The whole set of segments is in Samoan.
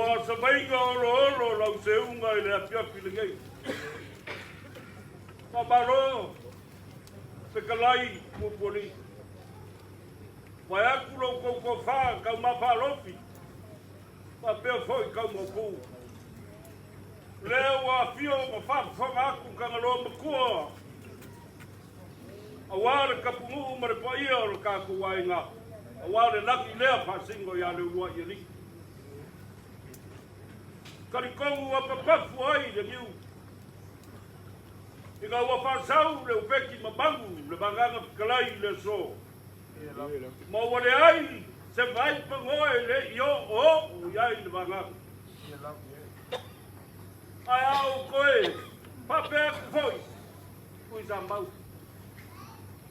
Ua savaiga oloholo lau seuga i le afiafi lenei. Faamalo fetalai Puapualii. Vaeatu lo outou tofa taumafa alofi faapea foi taumaupu. Lea ua afio ma faafofoga atu Tagaloa Matua aua le tapunuu ma le paia o le tatou aiga, aua le lagi lea faasino ia Leuluaialii. Talitonu ua papafu ai le niu ina ua faasau le upeki mamalu le vagaga fetalai i le aso, ma ua leai se vai pagoa e le i oooo i ai le vagaga. Ae a ou toe faapea atu foi, Tuisamau,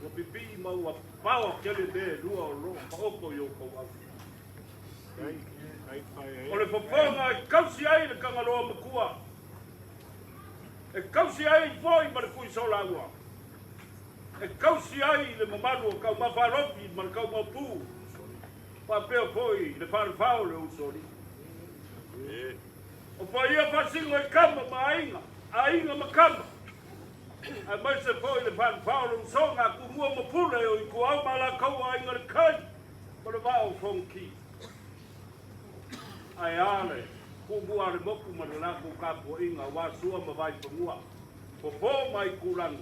ua pipii ma ua paoa tele mea e lua o lo o taoto i outou au. O le fofoga e tausi ai le Tagaloa Matua, e tausi ai foi ma le Tuisolaua, e tausi ai le mamalu o Taumafa Alofi ma le Taumaupu, faapea foi le Falefao o le Usoalii. O paia faasino i tama ma aiga, aiga ma tama, aemaise foi le Falefao o le Usoga a Tumua ma Pule o Ituau ma Alataua Aiga i le Tai ma le Vaa o Fonoti. Ae a le Tumua a le motu ma le latou tapuaiga aua Sua ma Vaifanua, Fofo ma Aitulagi,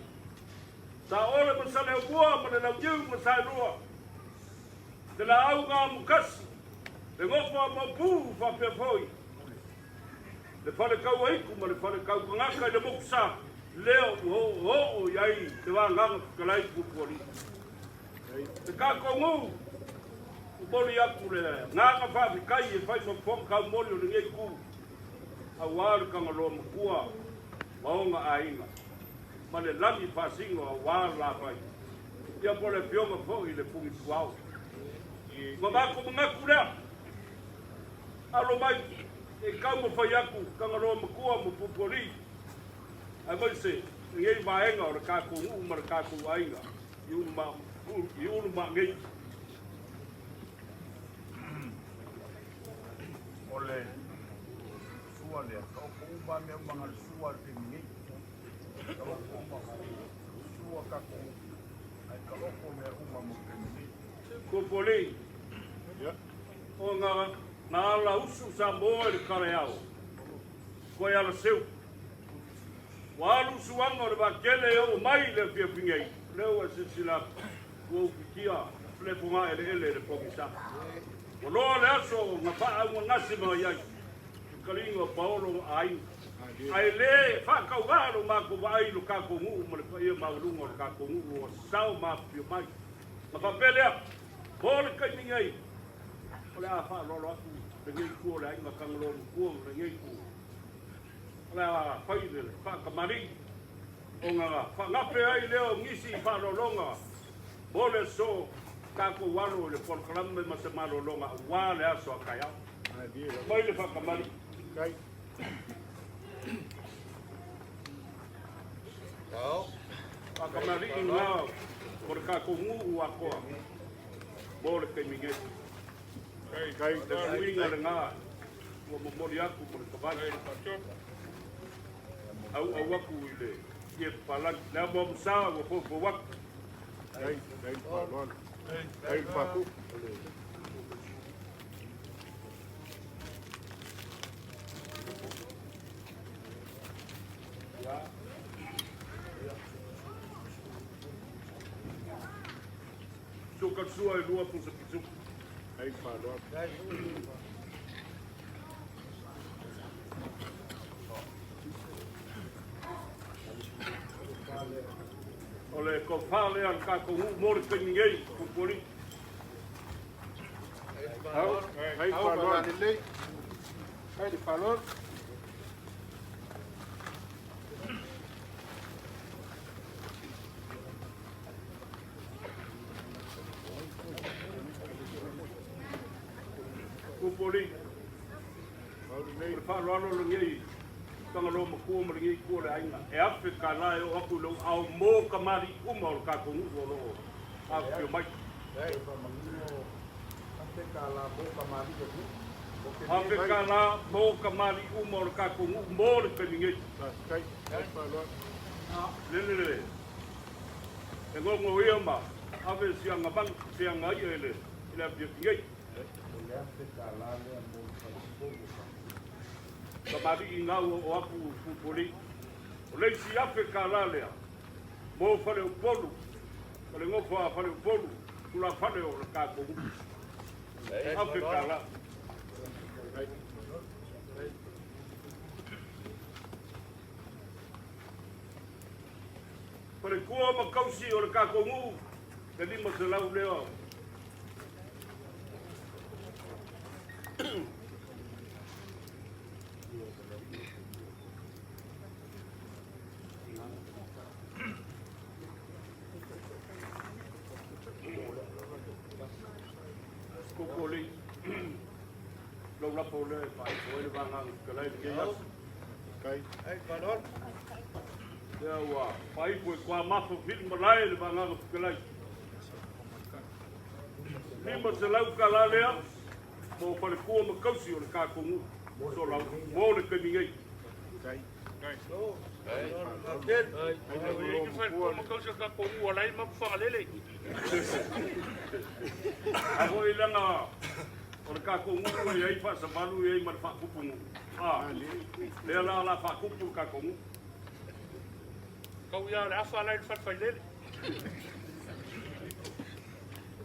Saole ma Saleaaumua ma le Launiu ma Saelua, le Laau na Amotasi, le Nofo a Maopu faapea foi le Fale Tauaitu ma le Fale Tautagata i le Motusa, lea ua oooo i ai le vagaga fetalai Puapualii. Le tatou nuu, momoli atu le agaga faafetai e fai ma fofoga taumoli o lenei itu, aua le Tagaloa Matua ma ona aiga, ma le lagi faasino aua le lafai, ia po o le afioga foi i le Pugituao. Ua matou manatu lea, alo mai e taumafai atu Tagaloa Matua ma Puapualii, aemaise lenei vaega o le tatou nuu ma le tatou aiga i Ulumaanei. O le sua lea, ka oko uma mea uma nga le sua le taimi nei. Ka oko uma sua tatou ai ka oko mea uma mo le taimi nei. Puapualii, o nga nga ala usu Samoa i le kaleao, koe ala seu. Ua alu suaga o le vaatele e oo mai i le afiafi nei, lea ua e silasila atu, ua ufitia le fogaeleele i le pogisa. Ua loa le aso na faaaugnagasi mai ai i taliga o Paolo ma aiga. Ae le faatauvaa lo matou vaai i lo tatou nuu ma le paia maualuga o le tatou nuu ua sao ma afifio mai. Na faapea lea, mo le taimi nei, o le a faaaloalo atu lenei itu o le aiga Tagaloa Matua ma lenei itu. O le a fai le faatamalii ona faagape ai lea o nisi i faaaloaloga mo le aso tatou alo i le polokalame ma se malologa aua le aso a taeao. Mai le faatamalii. Faatamalii na o le tatou nuu atoa mo le taimi nei. Le suiga lena ua momoli atu ma le tavai. Auau atu i le ie papalagi. Le amuamusa ua foufou atu. Suka sua e lua pusa pisuku. O le tofa lea a le tatou nuu mo le taimi nei, Pupualii. Pupualii. O le faaaloalo lenei Tagaloa Matua ma lenei itu o le aiga e $1,000 e oo atu i lou ao mo tamalii uma o le tatou nuu o lo o afifio mai. $1,000 mo kamali'i uma o le tatou nuu mo le taimi nei. Lele le e gogoia ma ave si aga manu, si aga ia i le i le afiafi nei. Kamali'i gau o aku pupuli. O le isi $1,000 lea mo Faleupolu, o le nofo a Faleupolu, tulafale o le tatou nuu. $1,000. Faletua ma tausi o le tatou nuu, le 500 lea. Koko lei lau lapa o lea e faaifo ai le vagaga fetalai lenei aso. Lea ua faaifo e Tuamafa Fili Malae le vagaga fetalai. $500 lea mo faletua ma tausi o le tatou nuu solau mo le taimi nei. A foi lana o le tatou nuu e i ai faasavalu e i ai ma le faakupu nuu. A, lea la la faakupu le tatou nuu. Kau ia le afa lai le falefailele.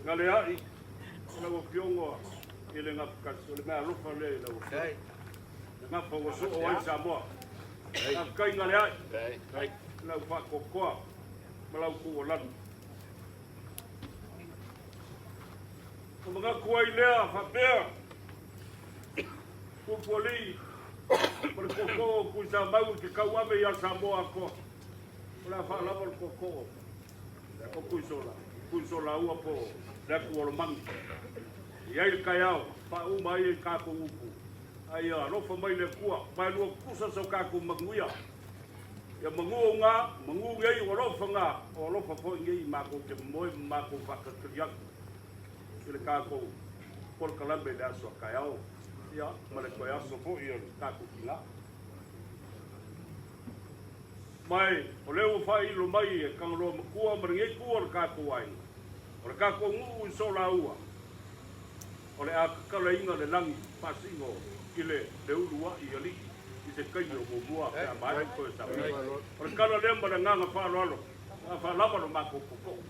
Galea'i, lau Afioga i le Gafatasi, o le mea alofa lea i lau Afioga. Le gafa ua soo ai Samoa. Faafetai Galea'i, lau faatoatoa ma lau tuualalo. O manatu ai lea faapea, Pupualii, o le tootoo o Tuisamau i te tauave ia Samoa atoa. O le a faalava le tootoo o Tuisola, Tuisolaua po o le atu Olomangi. E i ai le taeao, faauma ai e tatou upu, a ia alofa mai le Atua, vaelua tutusa so tatou manuia. Ia manu o gā, manu nei o alofa gā, o alofa foi nei i matou te momoe ma matou faatalitali atu i le tatou polokalame i le aso a taeao, ia, ma le toe aso foi o le tatou tinā. Mai, o lea ua faailo mai e Tagaloa Matua ma lenei itu o le tatou aiga, o le tatou nuu i Solaua, o le a tatalaina le lagi faasino i le le uluai alii i se taimi o muamua pe a maea toe sauni. O le tala lea ma le agaga faaaloalo, a faalava lo matou popo'o.